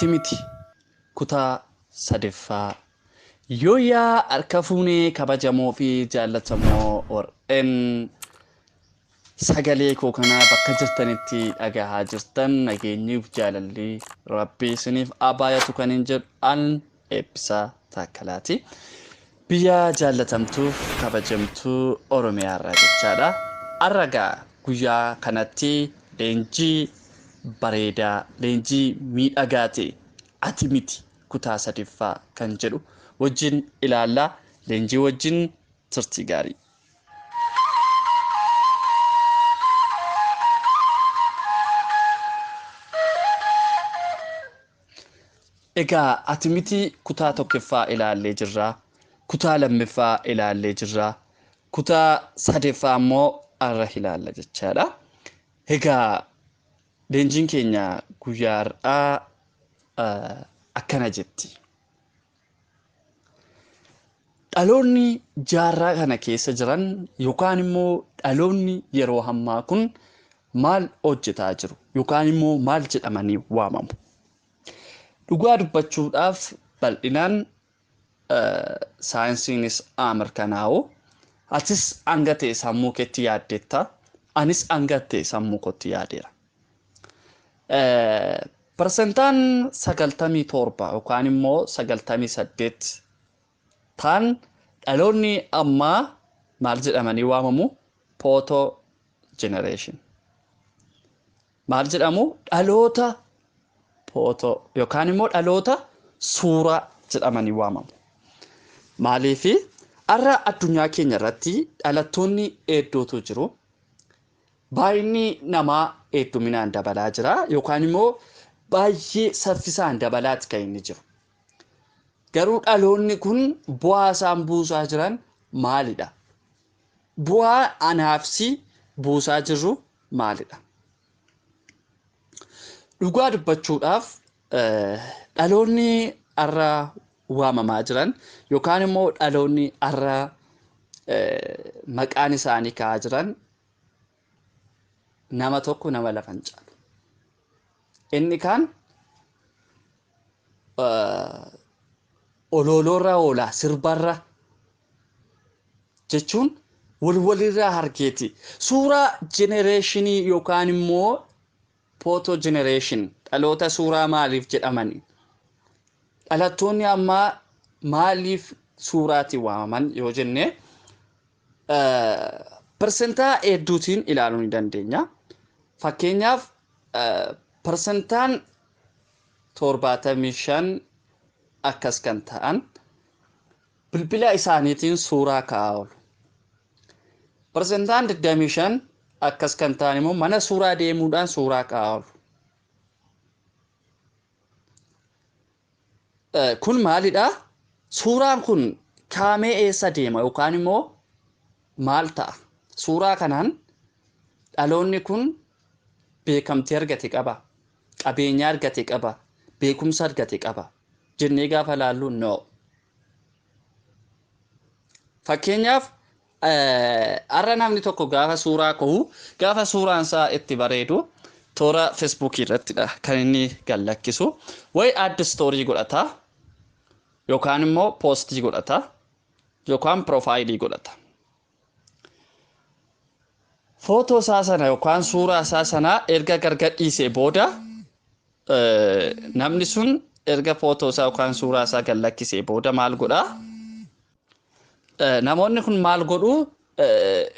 Ati miti kutaa sadaffaa. Yooyyaa harka fuunee kabajamoo fi jaallatamoo warreen sagalee koo kanaa bakka jirtanitti dhagahaa jirtan, nageenyiif jaalalli Rabbii isiniif abaayatu kan hin jedhu an Eebbisaa Taakkalaati. Biyya jaallatamtuuf kabajamtuu Oromiyaa irraa jechaadha. Har'a gaa guyyaa kanatti leenjii bareedaa, leenjii miidhagaa ta'e ati miti kutaa sadaffaa kan jedhu wajjin ilaalla. Leenjii wajjin turtii gaarii. Egaa ati miti kutaa tokkoffaa ilaallee jirra. Kutaa lammaffaa ilaallee jirra. Kutaa sadaffaa immoo har'a ilaalla jechaadha. Egaa leenjiin keenya guyyaa har'aa akkana jetti. Dhaloonni jaarraa kana keessa jiran yookaan immoo dhaloonni yeroo ammaa kun maal hojjetaa jiru yookaan immoo maal jedhamanii waamamu? Dhugaa dubbachuudhaaf bal'inaan saayinsiinis haa mirkanaa'u. Atis hanga ta'e sammuu keetti yaaddeetta. Anis hanga ta'e sammuu kootti yaadeera. Parsentaan 97 yookaan immoo 98 ta'an dhaloonni ammaa maal jedhamanii waamamu? Photo generation. Maal jedhamu? Dhaloota photo yookaan immoo dhaloota suuraa jedhamanii waamamu. Maaliifi har'a addunyaa keenya irratti dhalattoonni hedduutu jiru. Baay'inni namaa hedduminaan dabalaa jira yookaan immoo baay'ee saffisaan dabalaati kan inni jiru. Garuu dhaloonni kun bu'aa isaan buusaa jiran maalidha? Bu'aa anaafsi buusaa jirru maalidha? Dhugaa dubbachuudhaaf dhaloonni har'a waamamaa jiran yookaan immoo dhaloonni har'a maqaan isaanii ka'aa jiran nama tokko nama lafa hin caalu. Inni kaan olooloorra oola, sirbarra jechuun walwalirraa harkeeti. Suuraa jenereeshinii yookaan immoo photo generation dhaloota suuraa maaliif jedhamani? Dhalattoonni ammaa maaliif suuraatti waamaman yoo jenne, parsentaa hedduutiin ilaaluu ni dandeenya. Fakkeenyaaf parsentaan 75 akkas kan ta'an bilbila isaaniitiin suuraa ka'aa oolu. Parsentaan 25 akkas kan ta'an immoo mana suuraa deemuudhaan suuraa ka'aa oolu. Kun maalidha? Suuraan kun kaamee eessa deema yookaan immoo maal ta'a? Suuraa kanaan dhaloonni kun beekamtii argate qaba, qabeenya argate qaba, beekumsa argate qaba jennee gaafa laallu, no. Fakkeenyaaf har'a namni tokko gaafa suuraa ka'u, gaafa suuraan isaa itti bareedu toora Feesbuukii irrattidha kan inni gad lakkisu. Wayi add story godhata yookaan immoo poostii godhata yookaan piroofaayilii godhata. Footoo isaa sana yookaan suuraa isaa sana erga gargar dhiisee booda, namni sun erga footoo isaa yookaan suuraa isaa gad lakkisee booda maal godhaa? Namoonni kun maal godhuu?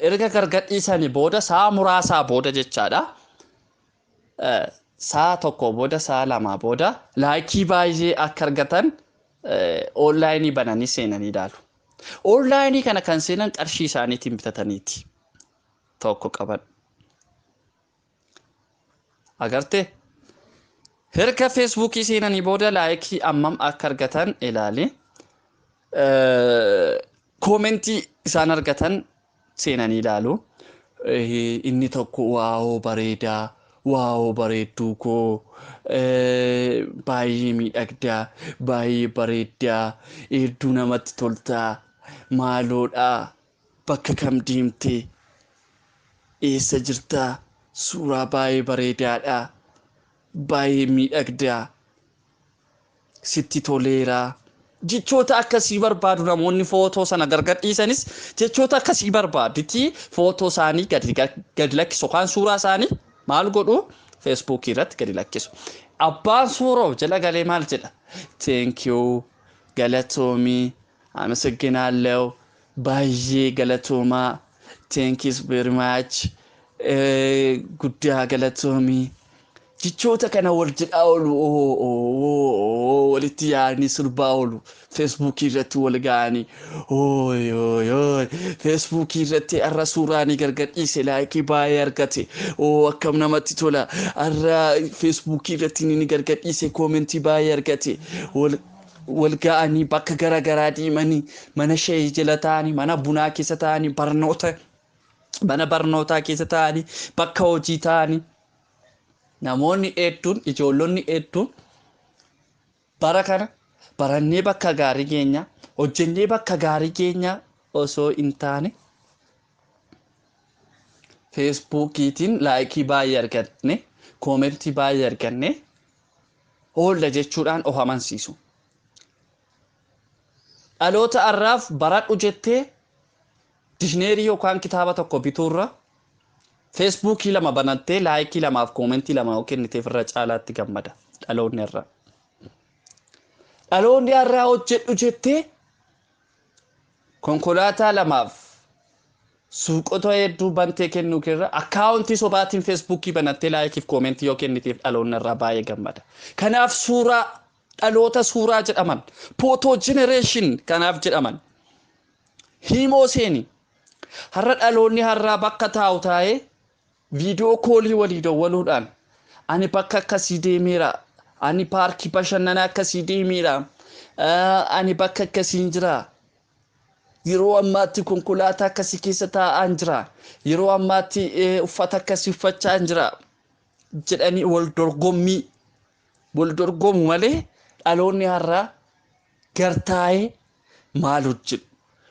Erga gargar dhiisanii booda, sa'a muraasaa booda jechaadha. Sa'a tokko booda, sa'a lamaa booda laayikii baay'ee akka argatan onlaayinii bananii seenanii ilaalu. Onlaayinii kana kan seenan qarshii isaaniitiin bitataniiti. Tokko qaban. Agartee? Erga Feesbuukii seenanii booda laayikii ammam akka argatan ilaali. Koomentii isaan argatan seenanii ilaalu. Inni tokko "Waawoo bareedaa, waawoo bareedduu koo, baay'ee miidhagdaa, baay'ee bareeddaa, hedduu namatti toltaa, maaloodhaa, bakka kam deemtee, eessa jirtaa, suuraa baay'ee bareedaadha, baay'ee miidhagdaa" Sitti toleera. Jechoota akkasii barbaadu namoonni footoo sana gargar dhiisanis jechoota akkasii barbaadutti footoo isaanii gadi lakkisu yookaan suuraa isaanii maal godhu Feesbuukii irratti gadi lakkisu. Abbaan suuraa jala galee maal jedha? Thank you, galatoomii, አመሰግናለሁ, baay'ee galatoomaa, thank you very much, guddaa galatoomii. Jechoota kana wal jedhaa oolu, walitti yaa'anii sirbaa oolu, Feesbuukii irratti wal ga'anii, Feesbuukii irratti har'a suuraanii gargar dhiise like baay'ee argate, oo akkam namatti tola, har'a Feesbuukii irratti inni gargar dhiise comment baay'ee argate. Wal ga'anii bakka gara garaa deemanii, mana shayii jala taa'anii, mana bunaa keessa taa'anii, barnoota mana barnootaa keessa taa'anii, bakka hojii taa'anii, namoonni hedduun, ijoollonni hedduun bara kana barannee bakka gaarii geenya, hojjennee bakka gaarii geenya osoo hin taane, Feesbuukiitiin like baay'ee arganne, comment baay'ee arganne oolla jechuudhaan of amansiisu. Dhaloota har'aaf baradhu jettee dictionary yookaan kitaaba tokko bituurra Feesbuukii lama banattee like lamaaf comment lama yoo kenniteef irra caalaatti gammada dhaloonni har'aa. Dhaloonni har'aa hojjedhu jettee konkolaataa lamaaf suuqota hedduu bantee kennuu keerra account sobaatiin Feesbuukii banattee likeiif comment yoo kenniteef dhaloonni irraa baay'ee gammada. Kanaaf suuraa dhaloota suuraa jedhaman, photo generation kanaaf jedhaman. Himoo seeni har'a dhaloonni har'aa bakka taa'u taa'ee video call walii dawwaluudhaan, ani bakka akkasii deemeera, ani paarkii bashannanaa akkasii deemeera, ani bakka akkasiin jira, yeroo ammaatti konkolaataa akkasii keessa taa'aan jira, yeroo ammaatti uffata akkasii uffachaa jira jedhanii wal dorgommii wal dorgomu malee, dhaloonni har'aa gartaa'ee maal hojjedhu,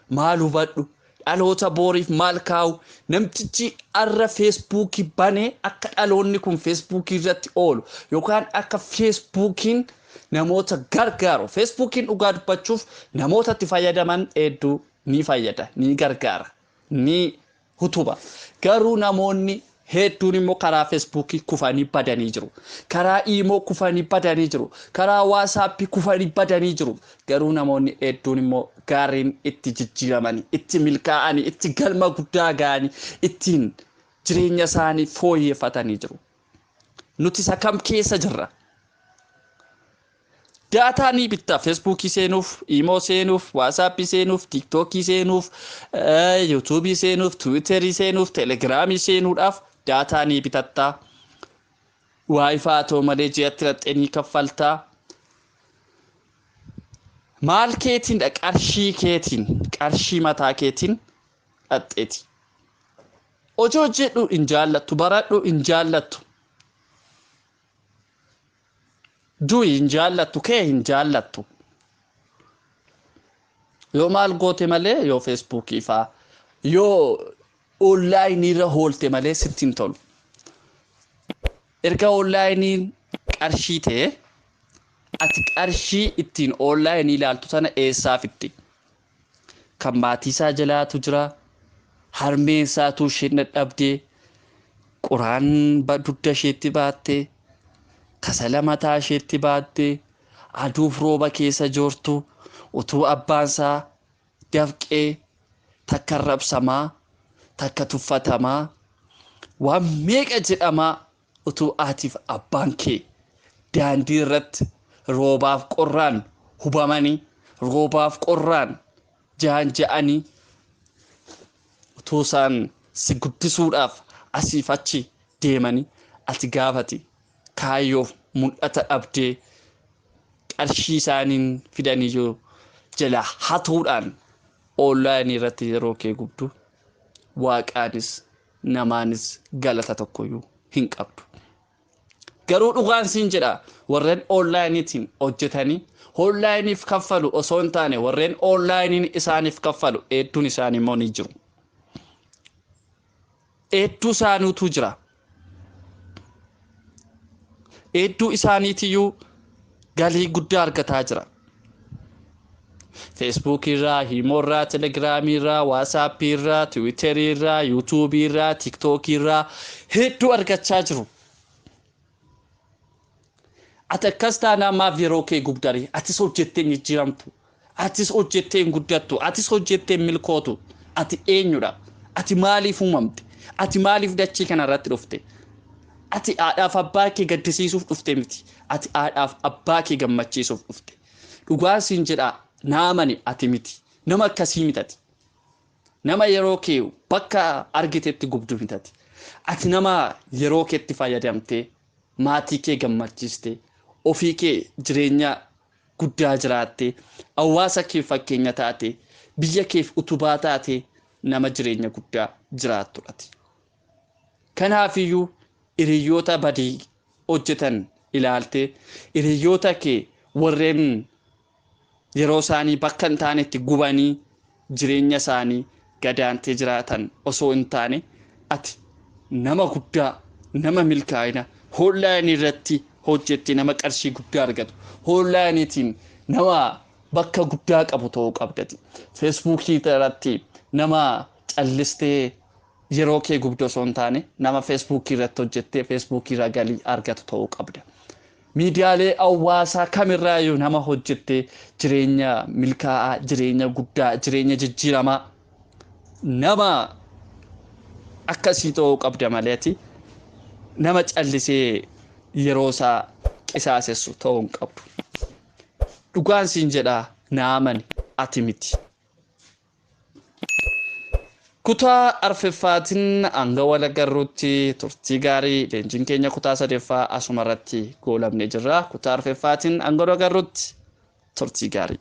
maal hubadhu, dhaloota booriif maal kaa'u? Namtichi har'a Feesbuukii banee akka dhaloonni kun Feesbuukii irratti oolu yookaan akka Feesbuukiin namoota gargaaru, Feesbuukiin dhugaa dubbachuuf namoota itti fayyadaman hedduu ni fayyada, ni gargaara, ni hutuba. Garuu namoonni hedduun immoo karaa Feesbuukii kufanii badanii jiru, karaa Iimoo kufanii badanii jiru, karaa Waasaappii kufanii badanii jiru. Garuu namoonni hedduun immoo gaariin itti jijjiiramanii, itti milkaa'anii, itti galma guddaa ga'anii, ittiin jireenya isaanii fooyyeffatanii jiru. Nuti isa kam keessa jirra? Data ni bitta Feesbuukii seenuuf, Iimoo seenuuf, Waasaappii seenuuf, Tiiktookii seenuuf, Yuutuubii seenuuf, Tiwiiterii seenuuf, Teelegiraamii seenuudhaaf data ni bitattaa. WiFi ta'u malee ji'atti raxxee ni kaffaltaa. Maal keetiin? Qarshii keetiin, qarshii mataa keetiin dhaxxeeti. Hojii hojjedhu hin jaallattu, baradhu hin jaallattu. Du'i hin jaallattu, kee hin jaallattu. Yoo maal goote malee, yoo Feesbuukii faa yoo online irra oolte malee sitti hin tolu. Erga onlineiin qarshii ta'e, ati qarshii ittiin online ilaaltu sana eessaa fidde? Kan maatii isaa jalaatu jira. Harmeen isaatu isheen dadhabdee qoraan dugda isheetti baattee, kasala mataa isheetti baattee, aduuf rooba keessa joortu, utuu abbaan isaa dafqee takka rabsamaa, takka tuffatamaa, waan meeqa jedhamaa, utuu atiif abbaan kee daandii irratti roobaaf qorraan hubamanii, roobaaf qorraan jaanja'anii, utuu isaan si guddisuudhaaf asiif achi deemanii, ati gaafati kaayyoof mul'ata dhabdee qarshii isaaniin fidaniyyuu jala hatuudhaan online irratti yeroo kee gubdu, waaqaanis namaanis galata tokkoyyuu hin qabdu. Garuu dhugaan siin jedha, warreen onlineiitiin hojjetanii onlineiif kaffalu osoo hin taane, warreen onlineiin isaaniif kaffalu hedduun isaanii immoo ni jiru. Hedduu isaaniitu jira. Hedduu isaaniitiyyuu Galii guddaa argataa jira. Feesbuukii irraa, Hiimoo irraa, Telegiraamii irraa, Waasaappii irraa, Tiwiiterii irraa, Yuutuubii irraa, Tiiktookii irraa hedduu argachaa jiru. Ati akkas taanaan maaf yeroo kee gubdari? Atis hojjettee hin jijjiiramtu. Atis hojjettee hin guddattu. Atis hojjettee hin milkootu. Ati eenyudha? Ati maaliif uumamte? Ati maaliif dachee kana irratti dhufte? Ati haadhaaf abbaa kee gaddisiisuuf dhufte miti. Ati haadhaaf abbaa kee gammachiisuuf dhufte. Dhugaa siin jedhaa naamani ati miti. Nama akkasii mitati. Nama yeroo kee bakka argitetti gubdu mitati. Ati nama yeroo keetti fayyadamtee maatii kee gammachiiste ofii kee jireenya guddaa jiraatte hawaasa kee fakkeenya taate biyya keef utubaa taate nama jireenya guddaa jiraattudha. Kanaafiyyuu hiriyoota badii hojjetan ilaaltee hiriyoota kee warreen yeroo isaanii bakka hin taanetti gubanii jireenya isaanii gadaantee jiraatan osoo hin taane ati nama guddaa nama milkaa'ina hoonlaayinii irratti hojjettee nama qarshii guddaa argatu hoonlaayiniitiin nama bakka guddaa qabu ta'uu qabdati. Feesbuukii irratti nama callistee yeroo kee gubdu osoo hin taane nama feesbuukii irratti hojjettee feesbuukii irraa galii argatu ta'uu qabda. Miidiyaalee hawaasaa kamirraayyuu nama hojjettee jireenya milkaa'aa, jireenya guddaa, jireenya jijjiiramaa nama akkasii ta'uu qabda maleeti nama callisee yeroo isaa qisaasessu ta'uu hin qabdu. Dhugaan siin jedhaa naamani ati miti. Kutaa arfeffaatiin hanga wal agarruutti turtii gaarii leenjiin keenya kutaa sadeeffaa asuma irratti goolabnee jirra. Kutaa arfeffaatiin hanga wal agarruutti turtii gaarii.